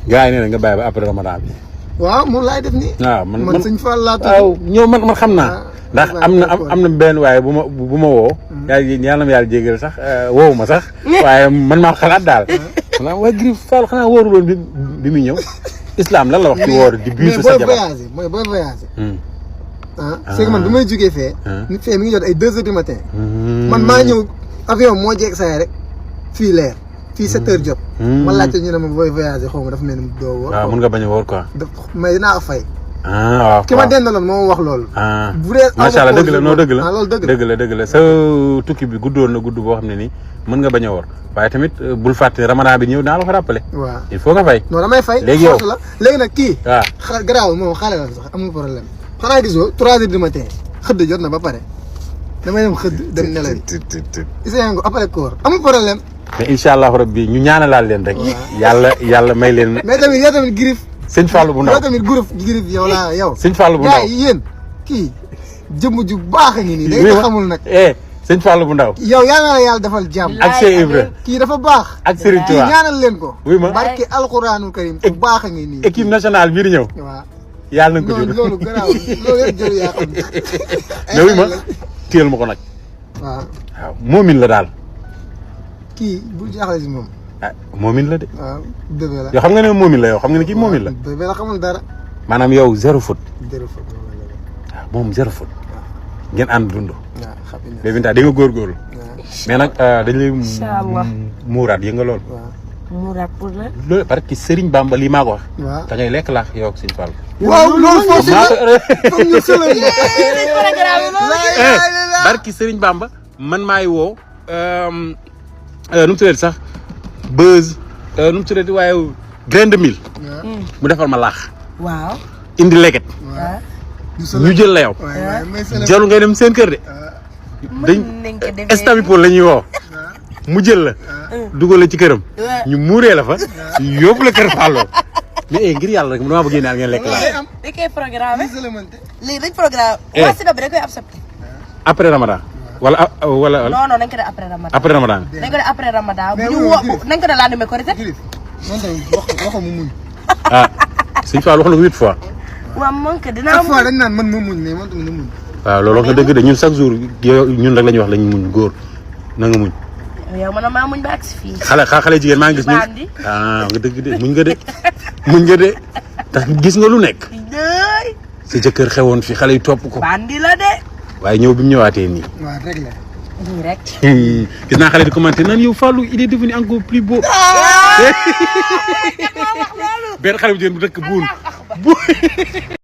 gars yi nee na nga bàyyi ba après Ramadan bi. waaw moom laay def nii. waaw man sëñ Fall laa tudd. waaw ñëw man xam naa. ndax am na benn waaye bu ma woo. yàlla na yàlla jégal sax woowu ma sax. waaye man maa xalaat daal. maanaam waa Griff Fall xanaa wóoruloon bi muy ñëw. islam lan la wax ci woor di biisu sa jabar mais booy voyagé. c'est que man bi may jógee fee. nit fee mi ngi jot ay 2 heures du matin. man maa ñëw avion moo jeeg saa rek fii leer. fii 7 heures jot. ma laajte ñu ne ma booy voyagé xaw ma dafa mel ni doo woor. waaw mun nga bañ a woor quoi. mais dinaa ko fay. waaw ki ma dendaloon moo wax loolu. bu dee macha allah dëgg la non dëgg la. loolu dëgg la sa tukki bi guddoon na gudd boo xam ne nii mën nga bañ a woor waaye tamit bul fàtte ramadan bi ñëw naa la ko rappelé. waaw il faut nga fay. non damay fay. léegi yow la léegi nag kii. waaw garaaw moom xale la sax amul problème. xanaa gisoo 3 heures du matin xëdd jot na ba pare damay dem xëdd dem nelaw yi. isee nga après koor amul problème. mais incha allah rabbi ñu ñaanalaal leen rek. yàlla may leen. mais tamit yow tamit Griff. sëñ Fallou bu ndaw yow tamit Griff yow laa yow. sëñ Fallou bu ndaw gars yi yéen kii jëmm ju baax a ngi nii. day nga xamul nag. sëñ Fallou bu ndaw. yow yàlla na yàlla defal jàmm. ak Cheikh Ibra kii dafa baax. ak Serigne Touba kii ñaanal leen ko. oui ma barke alxuraanul karim ku baax a ngi nii. équipe nationale bii di ñëw. waaw yàlla na ko jël loolu garaaw loolu yëpp jël yaa xam. mais oui ma téyel ma ko nag. waaw moomin la daal. kii bul jaaxle si moom. moomin la de. waaw bébé la. yow xam nga ne moomin la yow xam nga ne kii moomin la. bébé la xamul dara. maanaam yow 0 faute. 0 faute. waaw moom 0 faute. ngeen ànd dund. waaw xam nga. mais Binta di nga góorgóorlu. mais nag dañ lay. incha allah muuraat yënga lool. muuraat pour la. loolu parce que Serigne Bamba lii maa ko wax. waaw da ngay lekk laax yow ak Serigne Fall. waaw loolu force la comme ñu sële ñu. barki Serigne Bamba man maay woo. nu mu tuddati sax buzz nu mu tuddati waaye grain de mil. mu defal ma laax. waaw. indi leget. ñu jël la yow. jarul ngay dem seen kër de. dañ estamipol la ñuy woo. mu jël la. dugal la ci këram. ñu muuree la fa. yóbbu la kër Fallou. mais ngir yàlla rek damaa bëgg ngeen ngeen lekk laax. dañ koy programme léegi dañ programme. waa Sida bi dañ koy accepté. après Ramadan. wala. non nañ ko def après Ramadan. après Ramadan. nañ ko def après Ramadan bu ñu woo nañ ko def laa demee Korité. man tamit waxu mu muñ. Sëñ Fall wax na ko 8 fois. waaw man que dinaa. chaque fois dañ naan man ma muñ mais man tamit na muñ. waaw loolu wax nga dëgg de ñun chaque jour ñun rek la ñuy wax lañ muñ góor na nga muñ. yow man maa muñ ba agsi fii. xale jigéen maa ngi gis ni nga dëgg de muñ nga de muñ nga de ndax gis nga lu nekk. sa jëkkër xewoon fi xale yi topp ko. bandi la de. waaye ñëw bi mu ñëwaatee nii. waaw rek la. nii rek. gis naa xale di commenté naan yow Fallou il est devenu encore plus beau. benn xale bu jigéen bu dëkk buun